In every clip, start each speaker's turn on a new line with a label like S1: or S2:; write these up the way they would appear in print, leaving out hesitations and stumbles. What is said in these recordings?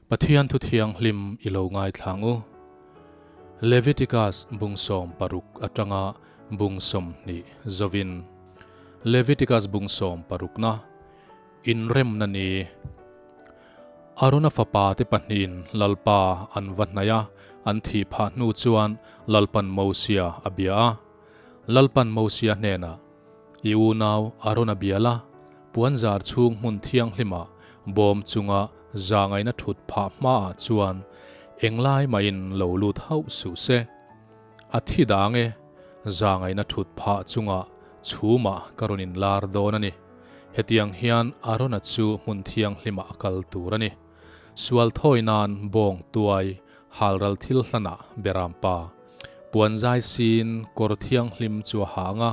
S1: Pathian thu thianghlim i lo ngaithlang u. Leviticus bung 16 atanga bung 20 zovin. Leviticus bung 16na inremna ni. Arona fapa te pahnihin Lalpa an va hnaih a, an thih phah hnu chuan Lalpan Mosia a bia a. Lalpan Mosia hnenah, I unau Arona bia la, puanzar chhung hmun thianghlimah bawm chunga zangaina thut phah hmaah chuan englai mahin lo lut hauh suh se. A thi dang e, zangaina thut phah chungah chhumah ka rawn inlar dawn a ni. Hetiang hian Arona chu hmun thianghlimah a kal tur a ni. Sual thawi nan bawng tuai halral thil hlanah berampa puan zai sin kawr thianghlim chu a ha ang a,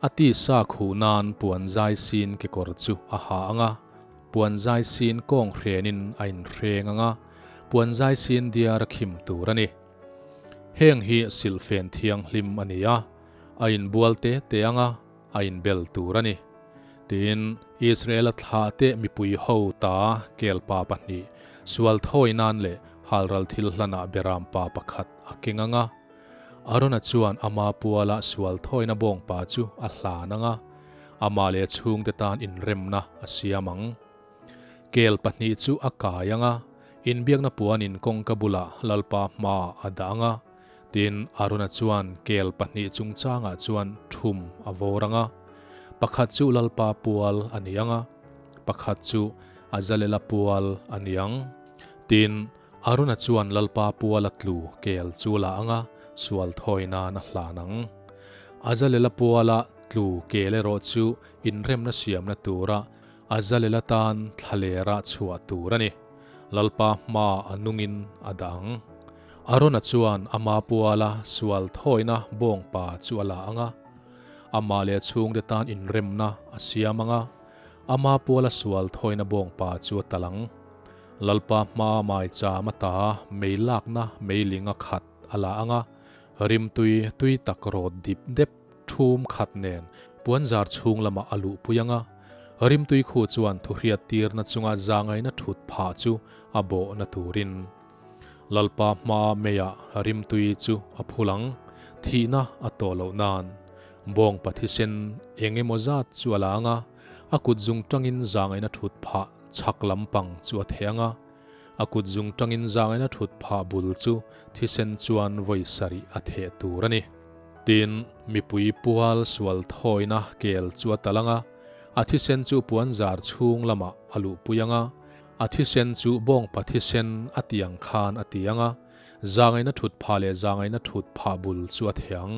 S1: a tisa khuh nan puan zai sin kekawr chu a ha ang a, puan zai sin kawng hrenin a inhreng ang a, puan zai sin diar a khim tur a ni. Heng hi silhfen thianghlim a ni a, a inbual te te ang a, a inbel tur a ni. Tin, Israela thlahte mipui ho ta kelpa pahnih, sual thawi nan leh halral thil hlanah beram pa pakhat a keng ang a. Arona chuan ama puala sual thawina bawngpa chu a hlan ang a, amah leh a chhungte tan inremna a siam ang. Kel pahnih chu a kai ang a, inbiakna puanin kawngka bulah Lalpa hmaah a dah ang a. Tin, Arona chuan kel pahnih chungchangah chuan thum a vawr ang a, pakhat chu Lalpa pual a ni ang a, pakhat chu Azalela pual a ni ang. Tin, Arona chuan Lalpa puala tlu kel chu la ang a, sual thawi nan a hlan ang. Azalela puala tlu kel erawh chu inremna siamna tura Azalela tan thlalera chhuah tur a ni. Lalpa hma a nungin a dah ang. Arona chuan ama puala sual thawina bawngpa chu a la ang a, amah leh a chhungte tan inremna a siam ang a, ama puala sual thawina bawngpa chu a tal ang. Lalpa hma maicham ata mei lakna meiling a khat a la ang a, rimtui tui tak rawt dip dep thum khat nen puanzar chhung lamah a luhpui ang a, rimtui khu chuan thuhriat tirna chunga zangaina thut phah chu a bawhna turin Lalpa hma meiah rimtui chu a phul ang, thihna a tawh loh nan. Bawngpa thisen eng emaw zat chu a la ang a, a kut zung tangin zangaina thut phah chhak lampang chu a theh ang a, a kut zung tangin zangaina thut phah bul chu thisen chuan vawi sarih a theh tur a ni. Tin, mipui pual sual thawina kel chu a tal ang a, a thisen chu puanzar chhung lamah a luhpui ang a, a thisen chu bawngpa thisen a ti ang khan a ti ang a, zangaina thut phah leh zangaina thut phah bul chu a theh ang.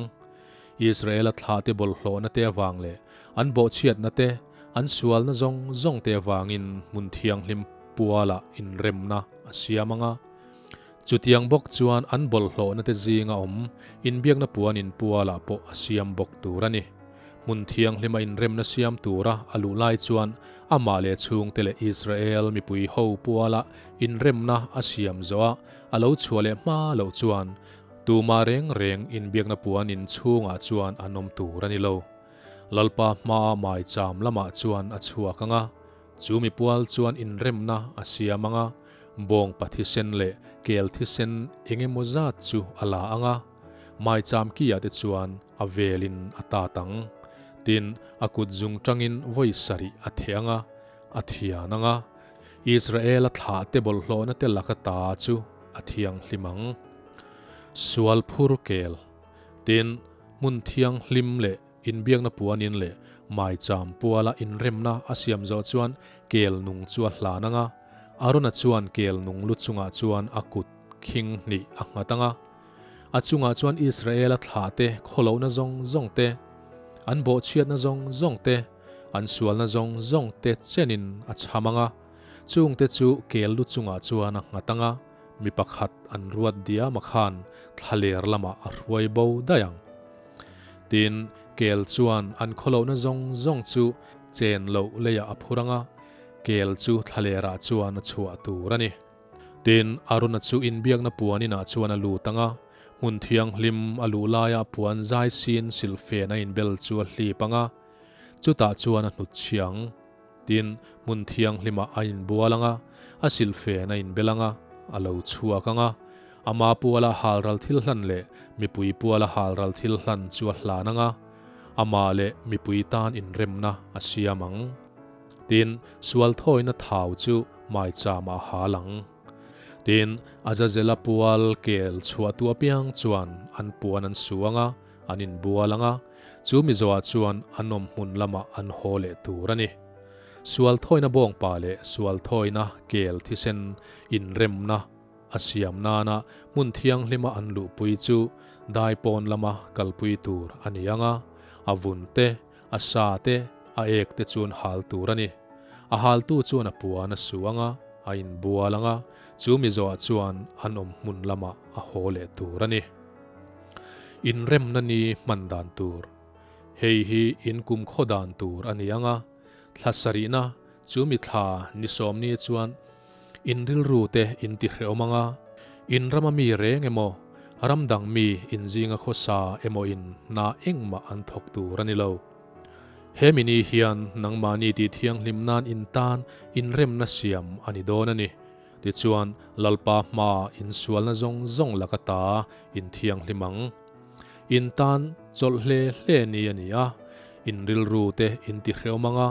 S1: Israela thlahte bawlhhlawhna te avang leh an bawhchhiatna te, an sualna zawng zawng te avangin hmun thianghlim pualah inremna a siam ang a. Chutiang bawk chuan an bawlhhlawhna te zinga awm inbiakna puan inpualah pawh a siam bawk tur a ni. Hmun thianghlima inremna siam tura a luh lai chuan amah leh chhungte leh Israel mipui ho puala inremna a siam zawh a, a lo chhuah leh hma loh chuan tumah reng reng inbiakna puan in chhungah chuan an awm tur a ni lo. Lalpa hmaa maicham lamah chuan a chhuak ang a. Chu mi pual chuan inremna a siam ang a, bawngpa thisen leh kel thisen eng emaw zat chu a la ang a, maicham kiah te chuan a velin a tat ang. Tin, a kut zung tangin vawi sarih a theh ang a, a thian ang a, Israela thlahte bawlhhlawhna te laka ta chu a thianghlim ang. Sual phur kel. Tin, hmun thianghlim leh Inbiakna puanin leh maicham puala inremna a siam zawh chuan kel nung chu a hlan ang a, Arona chuan kel nung lu chungah chuan a kut khing hnih a nghat ang a. A chungah chuan Israela thlahte khawlohna zawng zawng te, an bawhchhiatna zawng zawng te, an sualna zawng zawng te chenin a chham ang a, chungte chu kel lu chungah chuan a nghat ang a, mi pakhat an ruat diama khan thlaler lamah a hruai bo daih ang. Tin, kel chuan an khawlohna zawng zawng chu chen loh leiah a phur ang a, kel chu thlalerah chuan a chhuah tur a ni. Tin, Arona chu inbiakna puan inah chuan a lut ang a, hmun thianghlim a luh laia puan zai sin silhfen a inbel chu a hlip ang a, chutah chuan a hnutchhiah ang. Tin, hmun thianghlimah a inbual ang a, a silhfen a inbel ang a, a lo chhuak ang a. Ama puala halral thil hlan leh mipui puala halral thil hlan chu a hlan ang a, amah leh mipui tan inremna a siam ang. Tin, sual thawina thau chu maicham ah a hal ang. Tin, Azazela pual kel chhuahtu apiang chuan an puan an su ang a, an inbual ang a, chu mizoah chuan an awm hmun lamah an haw leh tur a ni. Sual thawina bawngpa leh sual thawina kel thisen inremna a siam nana hmun thianghlima an luhpui chu dai pawn lama kalpui tur a ni ang a, a vun te, a sa te, a ek te chuan hal tur a ni. A haltu chuan a puan a su ang a, a inbual ang a, chu mizoah chuan an awm hmun lamah a haw leh tur a ni. Inremna ni hman dan tur. Hei hi in kumkhaw dan tur a ni ang a, thla sarihna chu mi thla ni sawmni chuan in rilru te in ti hrehawm ang a, in rama mi reng emaw, ram dang mi in zinga khawsa emaw in hna engmah an thawk tur a ni lo. He mi ni hian nangmahni tih thianghlim nan in tan inremna siam a ni dawn a ni. Tichuan, Lalpa hmaa in sualna zawng zawng laka ta in thianghlim ang. In tan chawlh hle hle ni a ni a, in rilru te in ti hrehawm ang a,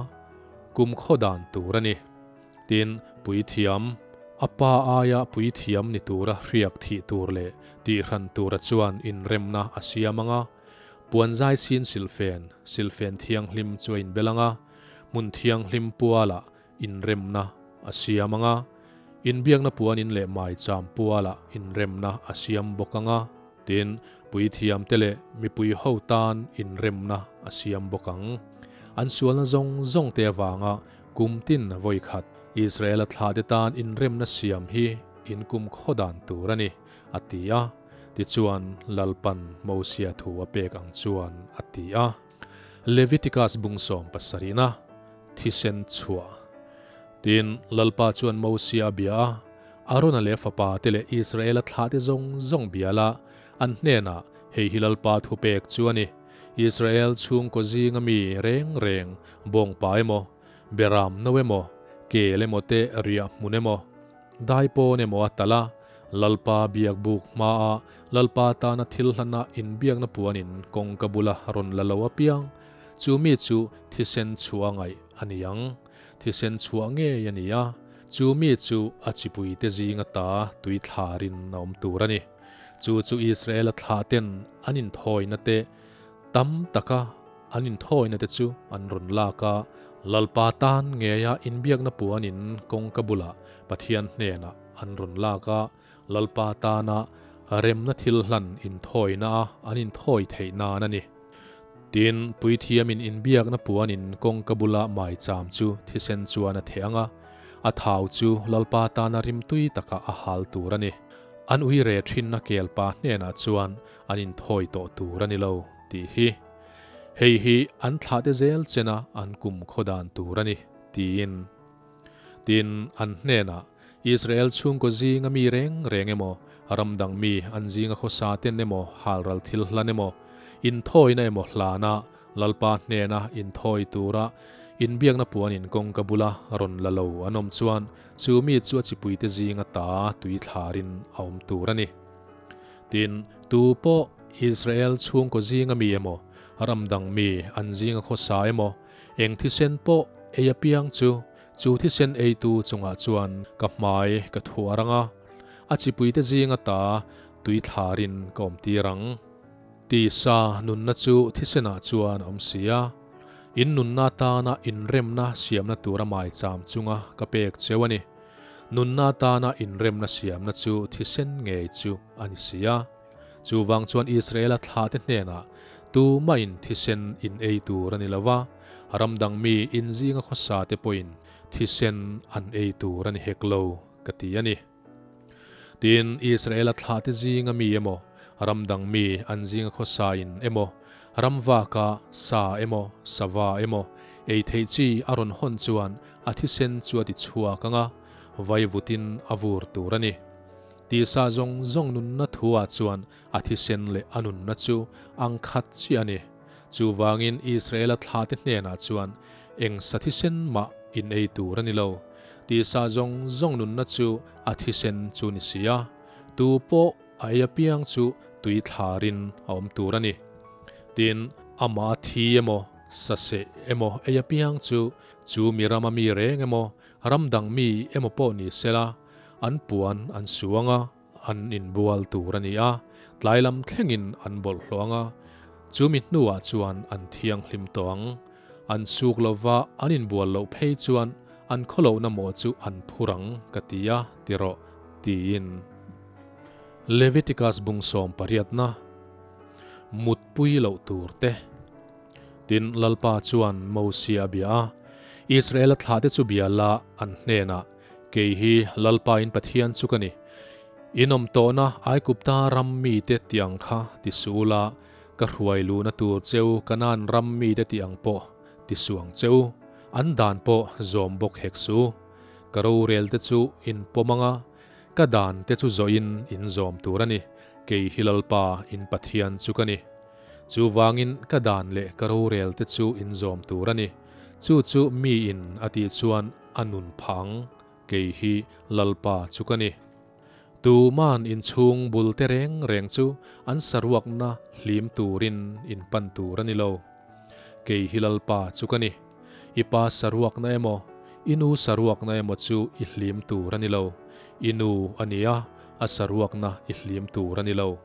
S1: kumkhaw dan tur a ni. Tin, puithiam, a pa aia puithiam ni tura hriak thih tur leh tihran tura chuan inremna a siam ang a, puanzai sin silhfen, silhfen thianghlim chu a inbel ang a, hmun thianghlim pualah inremna a siam ang a, inbiakna puanin leh maicham pualah inremna a siam bawk ang a, tin, puithiamte leh mipui ho tan inremna a siam bawk ang. An sualna zawng zawngte avanga Kum tin vawi khat Israela thlahte tan inremna siam hi in kum khaw dan tur a ni, a ti a. Tichuan, Lalpan Mosia thu a pek ang chuan a ti a. Leviticus bung sawm pasarihna, thisen chhuah. Tin, Lalpa chuan Mosia a bia a, Arona leh fapa te leh Israela thlahte zawng zawng bia la, an hnenah, Hei hi Lalpa thupek chu a ni, Israel chhungkaw zinga mi reng reng bawngpa emaw, beram no emaw, kel emaw te riah hmun emaw, dai pawn emaw a talh a, Lalpa biak buk hmaa Lalpa tana thil hlana inbiakna puanin kawngka bula rawn la lo apiang, chu mi chu thisen chhuah ngaih a ni ang. Thisen chhuah ngei a ni a, chu mi chu a chipuite zinga ta tui thlarin a awm tur a ni. Chu chu Israela thlahten an inthawina te tam taka an inthawina te chu an rawn lak a, Lalpa tan ngeia inbiakna puanin kawngka bulah Pathian hnenah an rawn lak a, Lalpa tana remna thil hlan inthawina a an inthawi theih nan a ni. Tin, puithiamin inbiakna puanin kawngka bula maicham chu thisen chuan a theh ang a, a thau chu Lalpa tana rimtui takah a hal tur a ni. An ui re thinna kelpa hnenah chuan an inthawi tawh tur a ni lo, tih hi. Hei hi an thlahte zel chena an kum khaw dan tur a ni, tiin. Tin, an hnenah, Israel chhungkaw zinga mi reng reng emaw, ram dang mi an zinga khawsa ten emaw halral thil hlan emaw, inthawina emaw hlana Lalpa hnena inthawi tura inbiakna puanin kawngka bula rawn la lo an awm chuan chu mi chu a chipuite zinga ta tui thlarin a awm tur a ni. Tin, tu pawh Israel chhungkaw zinga mi emaw, ram dang mi an zinga khawsa emaw, eng thisen pawh ei apiang chu, chu thisen eitu chungah chuan ka hmai ka thuar ang a, a chipuite zinga ta tui thlarin ka awm tir ang. Tisa nunna chu thisenah chuan a awm si a, in nunna atana inremna siamna tura maicham chunga ka pek cheu a ni. Nunna atana inremna siamna chu thisen ngei chu a ni si a. Chuvang chuan Israela thlahte hnenah tumahin thisen in ei tur a ni lo va, ram dang mi in zinga khawsate pawhin thisen an ei tur a ni hek lo, ka ti a ni. Tin, Israela thlahte zinga mi emaw, ram dang mi an zinga khawsain emaw, ram vaka sa emaw, sava emaw, ei theih chi a rawn hawn chuan a thisen chu a ti chhuak ang a, vaivutin a vur tur a ni. Tisa zawng zawng nunna thuah chuan a thisen leh a nunna chu ang khat chiah a ni. Chuvangin Israela thlahte hnenah chuan eng sa thisen mah. In ei tur a ni lo. Tisa zawng zawng nunna chu a thisen chu ni si a, tu pawh a ei apiang chu tui thlarin a awm tur a ni. Tin, amah a thi emaw, saseh emaw ei apiang chu, chu mi rama mi reng emaw, ram dang mi emaw pawh ni sela, an puan an suang a, an inbual tur a ni a, tlai lam thlengin an bawlhhlawh ang a, chu mi hnuah chuan an thianghlim tawh ang. An suk lova an inbual loh phei chuan an khawlohna maw chu an phur ang ka ti a, ti rawh, tiin. Leviticus bung sawm pariatna, Mutpui loh tur te. Tin, Lalpa chuan Mosia a bia a, Israela thlahte chu bia la an hnenah, Kei hi Lalpa in Pathian chu ka ni. In awm tawhna Aigupta ram mite tiang kha ti suh ula, Ka hruai luhna tur cheu Kanaan ram mite tih ang pawh ti suang cheu, an dan pawh zawm bawk hek su. Ka rorel te chu in pawm anga, ka dan te chu zawhin in zawm tur a ni, kei hi Lalpa in Pathian chu ka ni. Chuvangin ka dan leh ka rorel te chu in zawm tur a ni, chu chu mi in a tih chuan a nun phah ang, kei hi Lalpa chu ka ni. Tuman inchhung bul te reng reng chu an saruakna hlim turin in pan tur a ni lo. Kei hi Lalpa chu ka ni. I pa saruakna emaw, i nu saruakna emaw chu i hlim tur a ni lo. I nu a ni a, a saruakna i hlim tur a ni lo.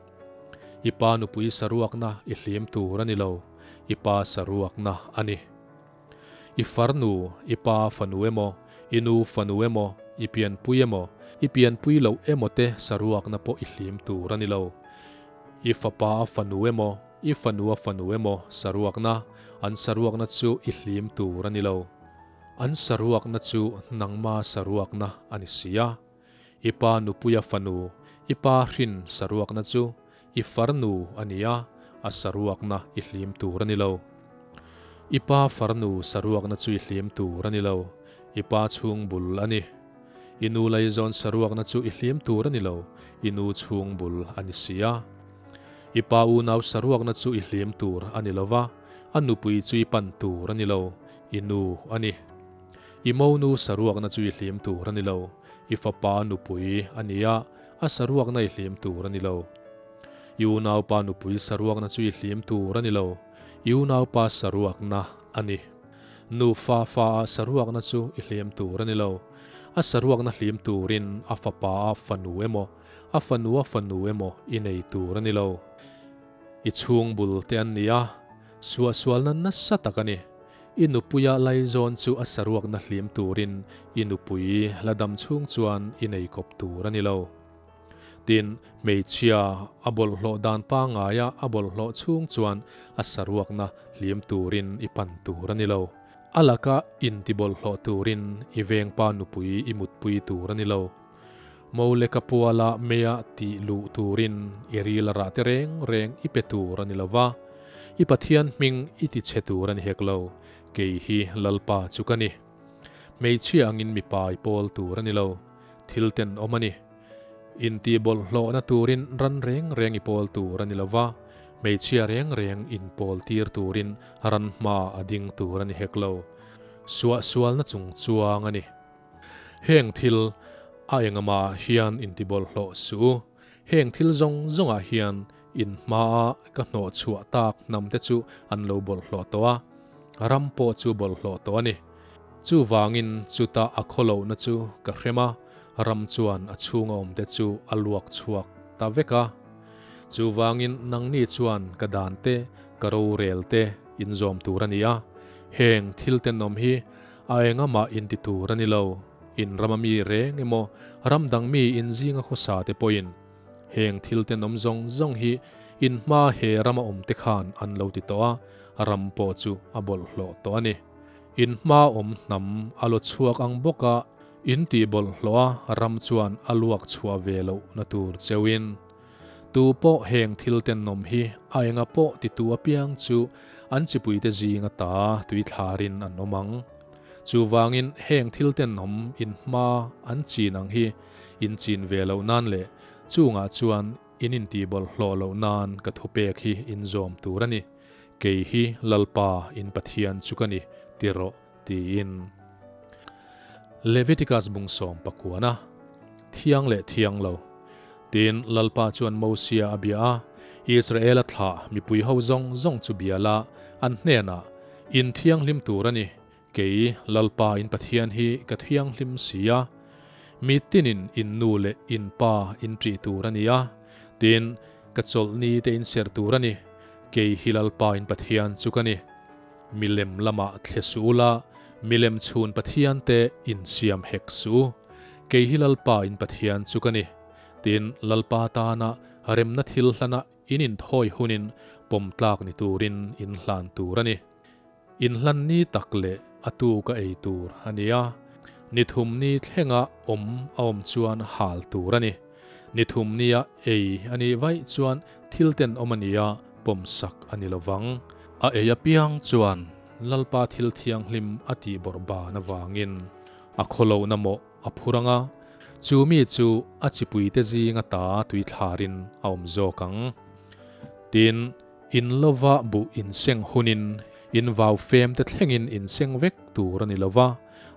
S1: I pa nupui saruakna i hlim tur a ni lo. I pa saruakna a ni. I farnu, i pa fanu emaw, i nu fanu emaw, i pianpui emaw, i pianpui loh emaw te saruakna pawh i hlim tur a ni lo. I fapa a fanu emaw, i fanu a fanu emaw saruakna, an saruakna chu i hlim tur a ni lo. An saruakna chu nangma saruakna a ni si a. I pa nupuia fanu, i pa hrin saruakna chu I farnu a ni a, a saruakna i hlim tur a ni lo. I pa farnu saruakna chu i hlim tur a ni lo, i pa chhung bul a ni. I nu laizawn saruakna chu i hlim tur a ni lo, i nu chhung bul a ni si a. I pa unau saruakna chu i hlim tur a ni lo va, a nupui chu i pan tur a ni lo, i nu a ni. I monu saruakna chu i hlim tur a ni lo, i fapa nupui a ni a, A saruakna i hlim tur a ni lo. I unaupa nupui saruakna chu i hlim tur a ni lo. I unaupa saruakna a ni. Nufa fa ah saruakna chu i hlim tur a ni lo. A saruakna hlim turin a fapa a fanu emaw, a fanu a fanu emaw i nei tur a ni lo. I chhung bul te an ni a, suahsualna nasa tak a ni. I nupuia laizawn chu a saruakna hlim turin i nupui la dam chhung chuan i nei kawp tur a ni lo. Tin, hmeichhia a bawlhhlawh dan pangaia a bawlhhlawh chhung chuan a saruakna hlim turin i pan tur a ni lo. A laka intibawlhhlawh turin i vengpa nupui i mutpui tur a ni lo. Moleka puala meia tih luh turin i ril rah te reng reng i pe tur a ni lo va, i Pathian hming i ti chhe tur a ni hek lo, kei hi Lalpa chu ka ni. Hmeichhia angin mipa i pawl tur a ni lo, thil tenawm a ni. Intih bawlhhlawhna turin ran reng reng i pawl tur a ni lo va, hmeichhia reng reng inpawl tir turin ran hma a ding tur a ni hek lo. Suahsualna chung chuang a ni. Heng thil a engamaah hian intibawlhhlawh suh u. Heng thil zawng zawngah hian in hmaa ka hnawh chhuah tak hnamte chu an lo bawlhhlawh tawh a, ram pawh chu bawlhhlawh tawh a ni. Chuvangin chuta a khawlohna chu ka hrem a, ram chuan a chhunga awmte chu a luak chhuak ta vek a. Chuvangin nangni chuan ka dan te, ka rorel te inzawm tur a ni a, heng thil tenawm hi A engamah inti tur a ni lo. In rama mi reng emaw, ram dang mi in zinga khawsa te pawhin heng thil tenawm zawng zawng hi in hma he rama awm te khan an lo ti tawh a, ram pawh chu a bawlhhlawh tawh a ni. In hma awm hnam a law chhuak ang bawka in tih bawlhhlawh a, ram chuan a luak chhuah ve loh na tur cheuhin. Tu pawh heng thil tenawm hi a enga pawh titu apiang chu an chipuite zinga ta tuithlarin an awm ang. Chuvangin heng thil tenawm in hma an chin ang hi in chin ve loh nan leh chungah chuan in intihbawlhhlawh loh nan ka thupek hi in zawm tur a ni. Kei hi Lalpa in Pathian chu ka ni, ti rawh, tiin. Leviticus bung sawm pakuana, Thiang leh thiang lo. Tin, Lalpa chuan Mosia a bia a, Israela thlah mipui ho zawng zawng chu bia la, an hnenah, In thianghlim tur a ni, kei Lalpa in Pathian hi ka thianghlim si a. Mi tinin in nu leh in pa in ṭih tur a ni a, tin, ka chawlhni te in serh tur a ni, kei hi Lalpa in Pathian chu ka ni. Milem lamah thle suh ula, milem chhun Pathian te in siam hek suh u. Kei hi Lalpa in Pathian chu ka ni. Tin, Lalpa tana remna thil hlana in inthawi hunin pawm tlak ni turin in hlan tur a ni. In hlan ni tak leh a tu ka ei tur a ni a, ni thum ni thlenga awm a awm chuan hal tur a ni. Ni thum nia ei a nih vaih chuan thil tenawm a nia pawmsak a ni lovang. A ei apiang chuan Lalpa thil thianghlim a tih bawrh ban avangin a khawlohna mawh a phur ang a, chu mi chu a chipuite zinga ta tuithlarin a awm zawk ang. Tin, in lova buh inseng hunin in vau fem te thlengin inseng vek tur a ni lova,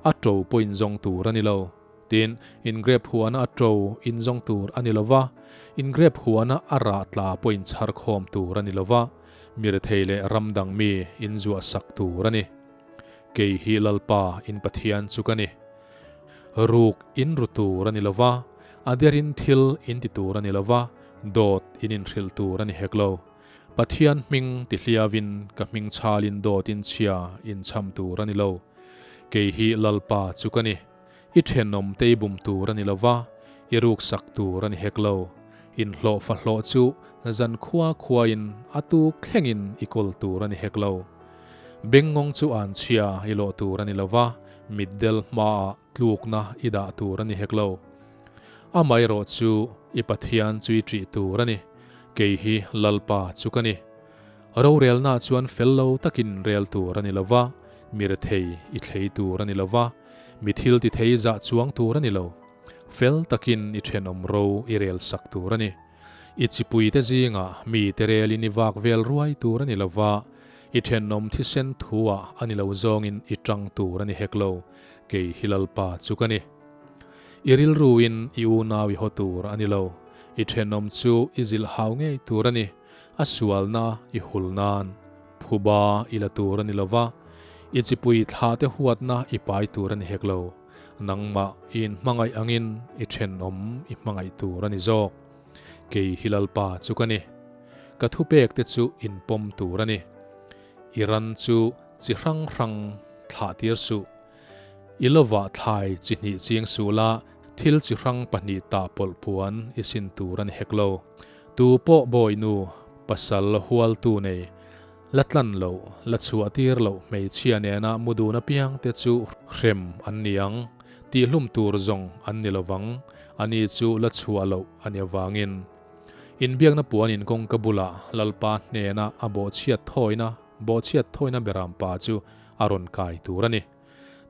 S1: a to pawh inzawng tur a ni lo. Tin, in grep huana a to inzawng tur a ni lo va, in grep huana a rah tla pawh inchhar khawm tur a ni lo va, mi rethei leh ram dang mi inzuah sak tur a ni. Kei hi Lalpa in Pathian chu ka ni. Ruk in ru tur a ni lo va, a derin thil in ti tur a ni lo va, dawt in inhrilh tur a ni hek lo. Pathian hming ti hliavin ka hming chhalin dawt in chhia inchham tur a ni lo. Kei hi Lalpa chu ka ni. I thenawm te i bum tur a ni lo va, i ruksak tur a ni hek lo. Inhlawh fa hlawh chu zan khua khuain a tuk thlengin i kawl tur a ni hek lo. Bengngawng chu an chhia i lawh tur a ni lo va, mitdel hmaah tlukna i dah tur a ni hek lo. Amaherawh chu i Pathian chu i ṭih tur a ni, kei hi Lalpa chu ka ni. Rorelna chuan fel lo takin rel tur a ni lo va, mi rethei i thlei tur a ni lo va, Mi thil ti thei zah chuang tur a ni lo. Fel takin i thenawm ro i rel sak tur a ni. I chipuite zingah mi te relin i vak vel ruai tur a ni lo va, i thenawm thisen thuah a ni lo zawngin i tang tur a ni hek lo, kei hi Lalpa chu ka ni. I rilruin i unau i haw tur a ni lo, i thenawm chu i zilh hau ngei tur a ni, a sualna i hul nan. Phuba i la tur a ni lo va, i chipui thla te huatna i pai tur a ni hek lo. Nangmah i inhmangaih angin i thenawm i hmangaih tur a ni zawk. Kei hi Lalpa chu ka ni. Ka thupek te chu inpawm tur a ni. I ran chu chi hrang hrang thlah tir suh. I lovah thlai chi hnih ching suh la, thil chi hrang pahnih tah pawlh puan i sin tur a ni hek lo. Tu pawh bawinu, pasal hualtu nei, la tlan loh, la chhuah tir loh hmeichhia nena mu dun apiang te chu hrem an ni ang, tihhlum tur zawng an ni lovang, ani chu la chhuah loh a ni avangin. Inbiakna puan in kawngka bulah Lalpa hnena a bawhchhiat thawina, bawhchhiat thawina beram pa chu a rawn kai tur a ni.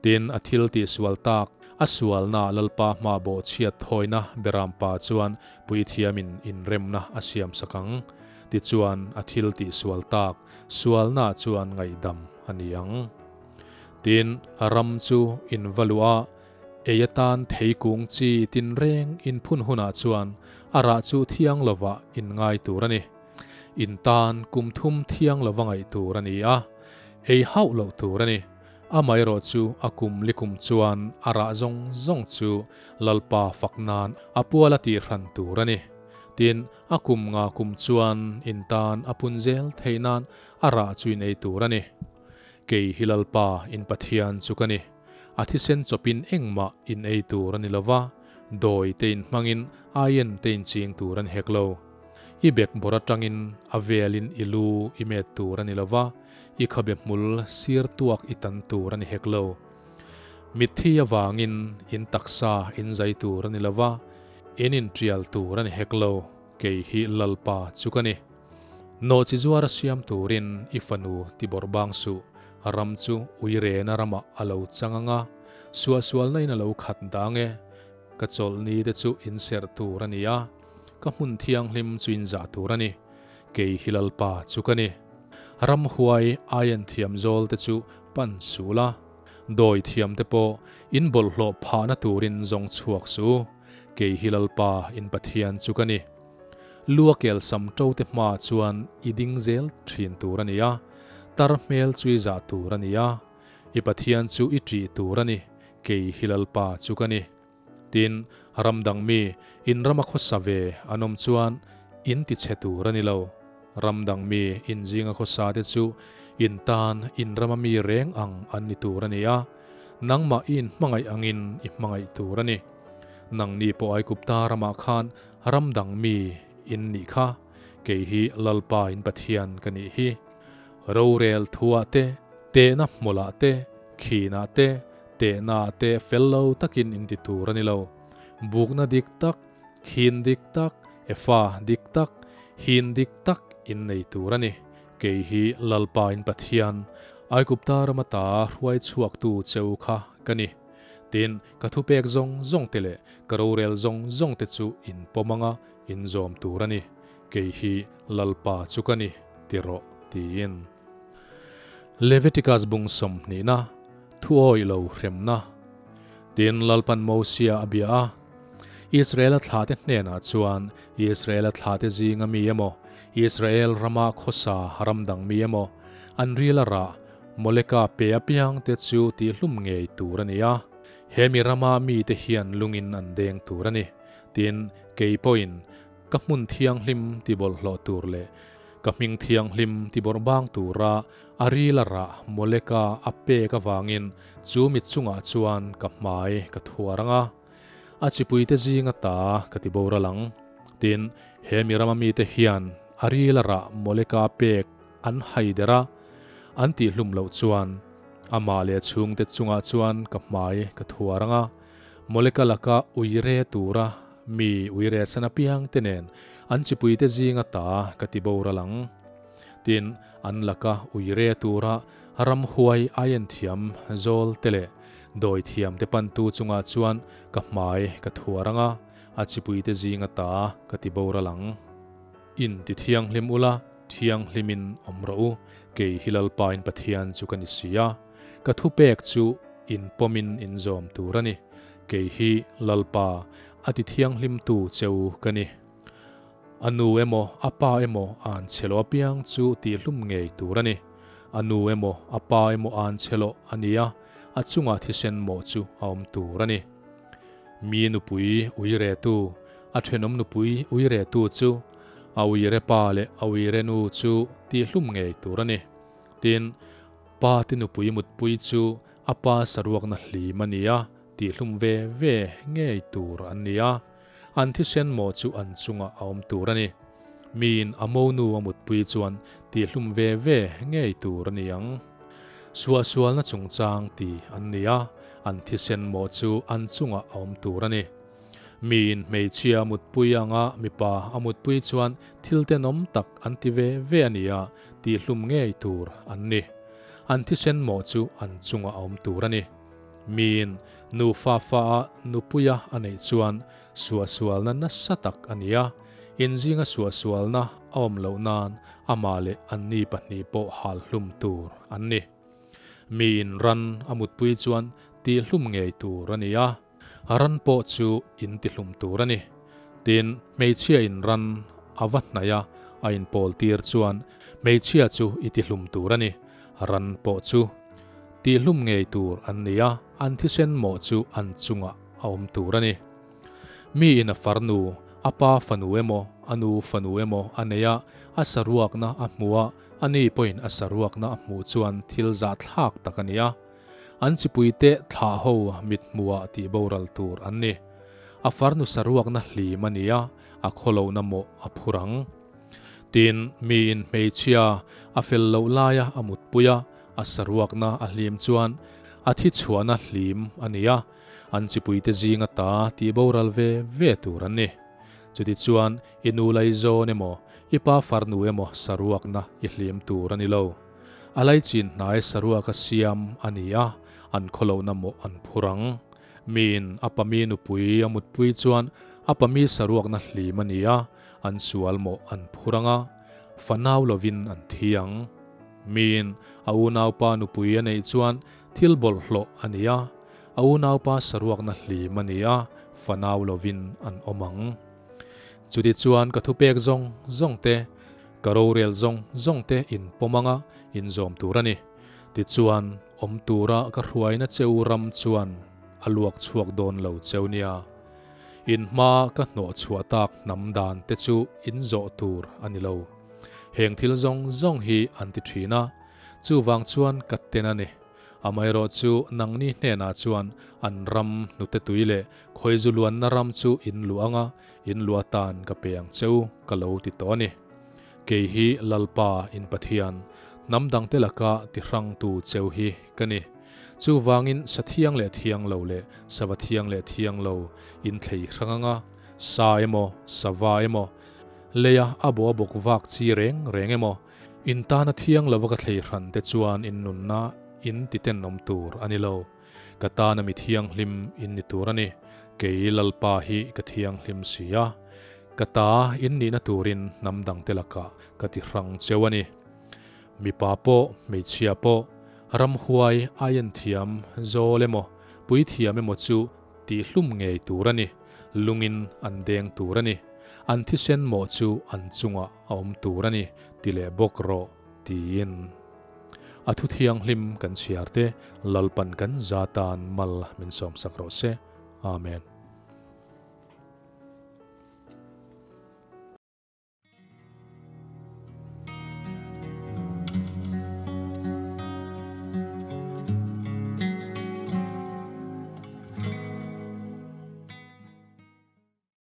S1: Tin, a thil tihsual tak, a sualna Lalpa hma bawhchhiat thawina Berampa chuan puithiamin inremna a siamsak ang. Tichuan, a thil tihsual tak, sualna chuan ngaihdam a ni ang. Tin, ram chu in va luh a, ei atan theikung chi tinreng in phun hunah chuan a rah chu thiang lovah in ngai tur a ni. In tan kum thum thiang lova ngaih tur a ni a, ei hauh loh tur a ni. Amaherawh chu a kum likum chuan a rah zawng zawng chu Lalpa fak nan a pual a tih hran tur a ni. Tin, a kum nga kum chuan in tan a pun zel theih nan a rah chu in ei tur a ni. Kei hi Lalpa in Pathian chu ka ni. A thisen chawpin engmah in ei tur a ni lo va, dawi te in hmangin aien te in ching tur a ni hek lo. I bek bawr atangin a velin i lu i met tur a ni lo va, i khabe hmul sir tuak i tan tur a ni hek lo. Mitthi avangin in taksa in zai tur a ni lo va, in intial tur a ni hek lo, kei hi Lalpa chu ka ni. Nawhchi zuar a siam turin i fanu ti bawrh bang suh, ram chu uirena ramah a lo chang ang a, suahsualna in a lo khat dang e, ka chawlhni te chu in serh tur a ni a, Ka hmun thianghlim chu in zah tur a ni, kei hi Lalpa chu ka ni. Ramhuai aian thiam zawl te chu pan sul a. Dawi thiam te pawh in bawlhhlawh phahna turin zawng chhuak suh u. Kei hi Lalpa in Pathian chu ka ni. Lua kel sam to te hmaah chuan i ding zel thin tur a ni a, tar hmel chu i zah tur a ni a, i Pathian chu i ṭih tur a ni, kei hi Lalpa chu ka ni. Tin, ram dang mi, in rama khawsa ve an awm chuan in ti chhe tur a ni lo. Ram dang mi in zinga khawsa te chu in tan in rama mi reng ang an ni tur a ni a, nangmah i inhmangaih angin i hmangaih tur a ni. Nangni pawh Aigupta ramah khan ram dang mi in nih kha, kei hi Lalpa in Pathian ka nih hi. Rorel thuah te, tehna hmawlah te, khinah te, Tehna te fel lo takin in ti tur a ni lo. Bukna dik tak, khin dik tak, efa dik tak, hin dik tak in nei tur a ni. Kei hi Lalpa in Pathian, Aigupta rama ta hruai chhuaktu cheu kha ka ni. Tin, ka thupek zawng zawng te leh ka rorel zawng zawng te chu in pawm anga in zawm tur a ni. Kei hi Lalpa chu ka ni, ti rawh, tiin. Leviticus bung sawmhnihna, Thuawi lo hremna. Tin, Lalpan Mosia a bia a, Israela thlate hnenah chuan, Israela thlate zinga mi emaw, Israel rama khawsa ram dang mi emaw, an ril a rah, Moleka pe apiangte chu tihhlum ngei tur a ni a, he mi rama mite hian lungin an deng tur a ni. Tin, kei pawhin ka hmun thianghlim tibawlhhlawh tur leh Ka hming thianghlim ti bawrh bang tura a ril a rah Moleka a pek avangin chu mit chungah chuan ka hmai ka thuar ang a, a chipuite zinga ta ka ti boral ang. Tin, he mi rama mite hian a ril a rah Moleka pek an hai der a, an tihhlum loh chuan amah leh chhungte chungah chuan ka hmai ka thuar ang a, Moleka laka uire tura Mi uire san apiang te nen an chipuite zinga ta ka ti boral ang. Tin, an laka uire tura ramhuai aien thiam zawl te leh dawi thiam te pantu chungah chuan ka hmai ka thuar ang a, a chipuite zinga ta ka ti boral ang. In ti thianghlim ula, thianghlimin awm rawh u, kei hi Lalpain Pathian chu ka ni si a, ka thupek chu in pawmin in zawm tur a ni. Kei hi Lalpa, a ti thianghlimtu cheu ka ni. A nu emaw, a pa emaw an chhe loh apiang chu tihhlum ngei tur a ni. A nu emaw, a pa emaw an chhe loh a nia, a chunga thisen mawh chu a awm tur a ni. Mi nupui uiretu, a thenawm nupui uiretu chu, a uire pa leh a uire nu chu tihhlum ngei tur a ni. Tin, pa te nupui mutpui chu A pa saruakna hlim a ni a, tihhlum ve ve ngei tur an ni a, an thisen maw chu an chungah a awm tur a ni. Miin a monu a mutpui chuan tihhlum ve ve ngei tur a ni ang. Suahsualna chungchang ti an ni a, an thisen maw chu an chungah a awm tur a ni. Miin hmeichhia a mutpui anga mipa a mutpui chuan thil tenawm tak an ti ve ve a ni a, tihhlum ngei tur an ni. An thisen mawh chu an chungah a awm tur a ni. Miin nufa fa a nupuia a neih chuan suahsualna nasa tak a ni a, inzinga suahsualna a awm loh nan amah leh anni pahnih pawh hal hlum tur an ni. Miin ran a mutpui chuan tihhlum ngei tur a ni a, ran pawh chu in tihlum tur a ni. Tin, hmeichhia in ran a va hnaih a, a inpawl tir chuan hmeichhia chu i tihlum tur a ni. Ran pawh chu tihlum ngei tur an ni a, an thisen mawh chu an chungah a awm tur a ni. Mi in a farnu, a pa fanu emaw, a nu fanu emaw a nei a, a saruakna a hmu a, ani pawhin a saruakna a hmuh chuan thil zahthlak tak a ni a. An chipuite thlah ho mit hmuhah tih boral tur an ni. A farnu saruakna hlim a ni a, a khawlohna mawh a phur ang. Tin, miin hmeichhia a fel loh laia a mutpui a, a saruakna a hlim chuan a thi chhuahna hlim a ni a, an chipuite zinga ta tih boral ve ve tur an ni. Chutichuan, i nu laizawn emaw, i pa farnu emaw saruakna i hlim tur a ni lo. A laichin hnai saruaka siam a ni a, an khawlohna mawh an phur ang. Miin a pami nupui a mutpui chuan a pami saruakna hlim a ni a, an sual mawh an phur ang a, fanau lovin an thi ang. Miin a unaupa nupui a neih chuan. Thil bawlhhlawh a ni a, a unaupa saruakna hlim a ni a, fanau lovin an awm ang. Chutichuan ka thupek zawng zawng te, ka rorel zawng zawng te in pawm anga in zawm tur a ni. Tichuan, awm tura ka hruaina cheu ram chuan a luak chhuak dawn lo cheu nia. In hma ka hnawh chhuah tak hnam dan te chu in zawh tur a ni lo. Heng thil zawng zawng hi an ti thin a, chuvang chuan ka ten a ni. Amaherawh chu nangni hnenah chuan an ram hnute tui leh khawizu luanna ram chu in luah anga in luah atan ka pe ang cheu ka lo ti tawh a ni. Kei hi Lalpa in Pathian, hnam dangte laka ti hrangtu cheu hi ka ni. Chuvangin sa thiang leh thiang lo leh sava thiang leh thiang lo in thlei hrang anga, sa emaw, sava emaw, leia a bawh a bawk vak chi reng reng emaw, in tana thiang lova ka thlei hran te chuan in nunna in ti tenawm tur a ni lo. Ka tana mi thianghlim in ni tur a ni. Kei Lalpa hi ka thianghlim si a. Ka ta in nihna turin hnam dangte lakah ka ti hrang cheu a ni. Mipa pawh, hmeichhia pawh, ramhuai aian thiam zawl emaw, puithiam emaw chu tihhlum ngei tur a ni, lungin an deng tur a ni, an thisen mawh chu an chungah a awm tur a ni, ti leh bawk rawh, tiin. A thu thianghlim kan chhiar te Lalpan kan za tan mal min sawmsak rawh se. Amen.